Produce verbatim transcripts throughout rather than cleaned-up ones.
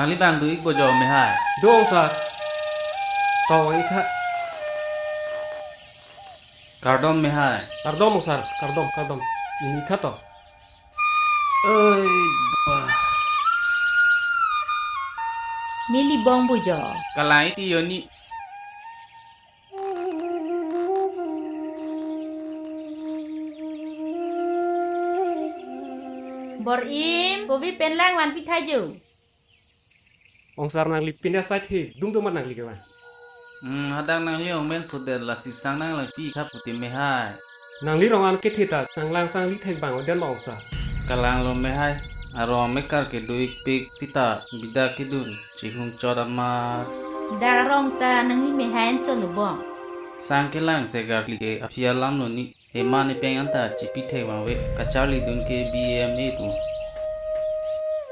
Nangli bang do-ik bo jo mehai. Do ongsar. To vang-ik tha. Kardom mehai. Kardom ongsar, kardom, kardom. Nang-ik tha to. Oi, ba. Neli bong bo jo. Kalang-ik ti yo ni. Bor-im, kopi pen lang vanpi tha jo. Ongsar nangli pin asai the, dum dum nangli kevan. Hmm, hadak nangli ong men sodet lasi sang nanglang pi khap puti mehai. Nangli rong an kethe ta, nanglang sangli thek bang oden ma ongsar. Kalang lo mehai, arong mekar kedo-ik pik sita bida kedun, chihung chot amar. Dak arong ta nangli mehai an chot lo bong. Sang kelang se garli ke aphi alam lo ni, eman epeng anta chipi thek vangve, kacharli dun ke B A M A pu.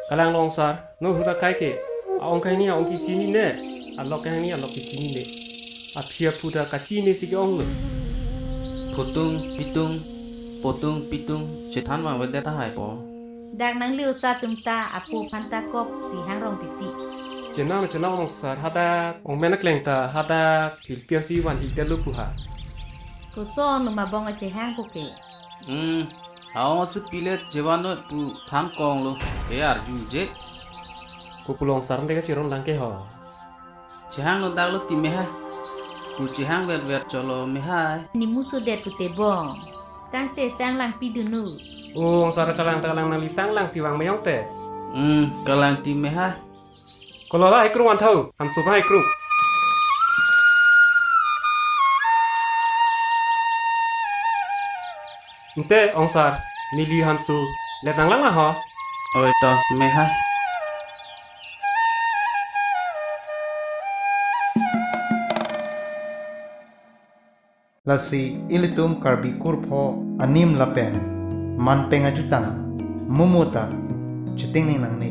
Kalang lo ongsar, no hura kai ke, a-ong kangni a-ong kechinine, alok kangni alok kechinine. Aphi aphu ta kachinine si ke-ong lo. Phutung, pitung, potung, pitung, chethan vangvedet tahai po. Dak nangli osa atum ta apo aphan ta kop si hang rong titi. Chenam chenam ongsar hadak, ong men akleng ta hadak, philpi asi van-ik det lo pu ha. Koson lo ma bong achehang po ke. Hmm, aong asupi le chevan noi pu than kong lo, ke arju je. Kopulo ongsar nde kachiron lang ke ho. Chehang lo dak lo ti mehai. Pu chehang vet vet cholo mehai. Nimu sodet pute bong. Tangte sang lang pi dun nu. O ongsar kalang kalang nangli sang lang si vang meyong te. Hmm, kalang ti mehai. Kolola ikrung an thau, hanso ba ikrung. Ante ongsar, neli hanso, let nanglang ma ho. Oi to, mehai. Lasi ilitum Karbi kurpho anim lapen manpeng ajutang mumu ta cheting ning nangne.